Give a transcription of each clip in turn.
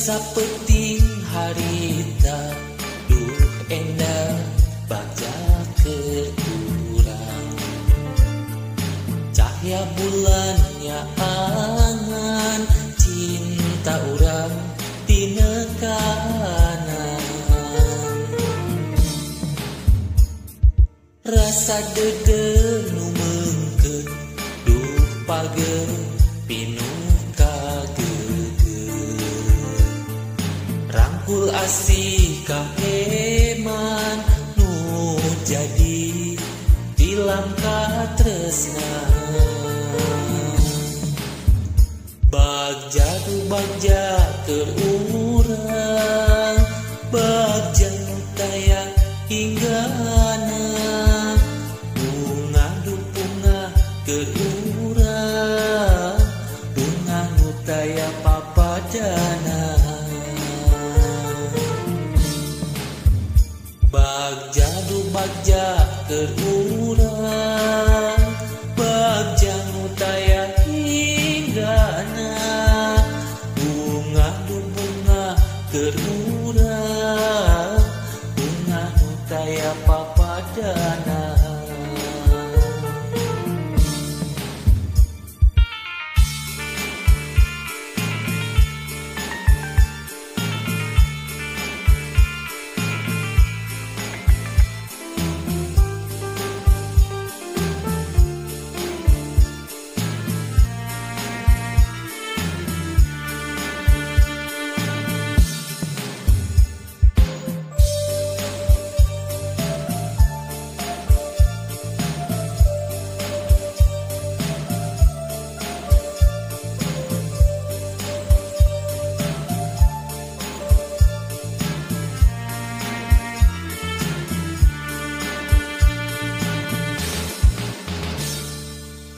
Rasa penting harita duh endah bagja keur urang. Cahya bulannya angan cinta urang tinekanan. Rasa dede nu meungkeut duh pageur pinuh kageugeuh. Rangkul asih kaheman nu jadi tilam katresna. Bagja du bagja keur urang, bagja nu taya hinggana. Bunga du bunga keur urang, bunga nu taya papadana. Bagja du bagja keur urang, bagja nu taya hinggana. Bunga du bunga keur urang, bunga nu taya papadana.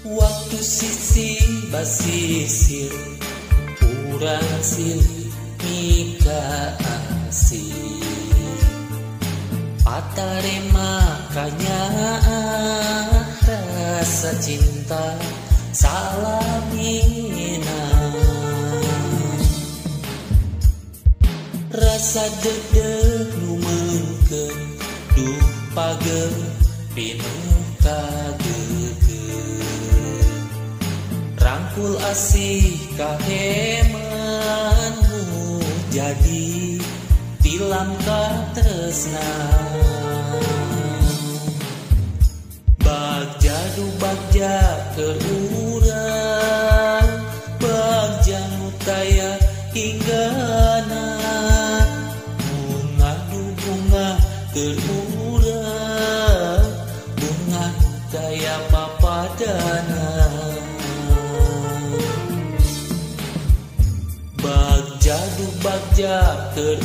Waktu sisi basisir urang silih mika asih. Patarema kanyaah rasa cinta salamina. Rasa degdeg nu meungkeut duh pageur pinuh kageugeuh. Rangkul asih kaheman nu jadi tilam katresna. Bagja du bagja keur urang, bagja nu taya hinggana. Bunga du bunga keur urang, bunga nu taya papadana. Bagja du bagja keur